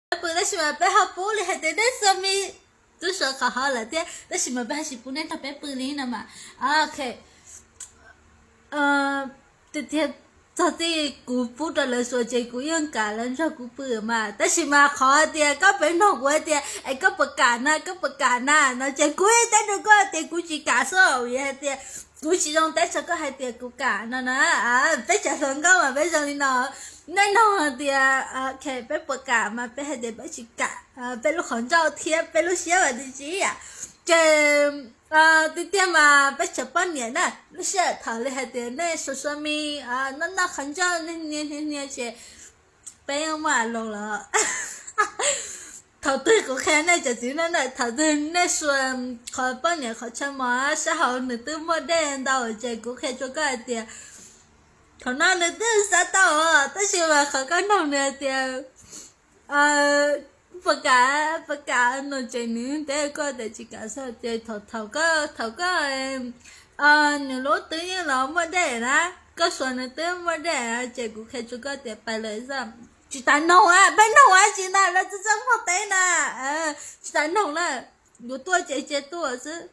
Peb pw tab sis mas peb ho pub li hais tias nej xuas mis, twb xuas qhov hauv lawm thiab tab sis mas peb ho tsis pub nej nrog peb pw li no mas. Ok, tiag tiag, txog txij kuv pub rau lawv xuas ces kuv yeej kam lawv nrog kuv pw mas, tab sis mas qhov tias koj pem noog kuv hais tias es koj puas kam na, koj puas kam na no ces kuv yeej teb rau koj tias kuv tsis kam xwb, vim hais tias kuv tsis zoo teb rau koj hais tias kuv kam no na. Peb cov hluas nkauj mas peb zoo li no, nej noog hais tias peb puas kam mas peb hais tias peb tsis kam, peb lub qhov ncauj thiab peb lub siab mas tsis ib yam. Ces tiag tiag mas peb cov poj niam na, lub sij hawm thaum li hais tias nej xuas xuas mis, noj noj qhov ncauj, nej hnia hnia hnia ces peb yeej muaj a loos los. Thaum twg kuv qhia nej cov txiv neej na, thaum twg nej xuas qhov poj niam qhov chaw mos sab hauv nws twb muaj dej ntau ces kuv qhia rau koj hais tias thaum no nws twb xav tau os, tab sis mas qhov koj noog nws hais tias puas kam, puas kam no ces nws teb koj tias tsis kam xwb ces thaum, thaum koj, thaum koj nws lub twb yeej los muaj dej na, koj xuas nws twb muaj dej na ces kuv qhia rau koj tias pais lawm xwb. Tsis tas noog a, peb noog a tsis na, lawv txawj txawj muag teb na. Tsis tas noog na, yuav tuaj ces cia tuaj xwb.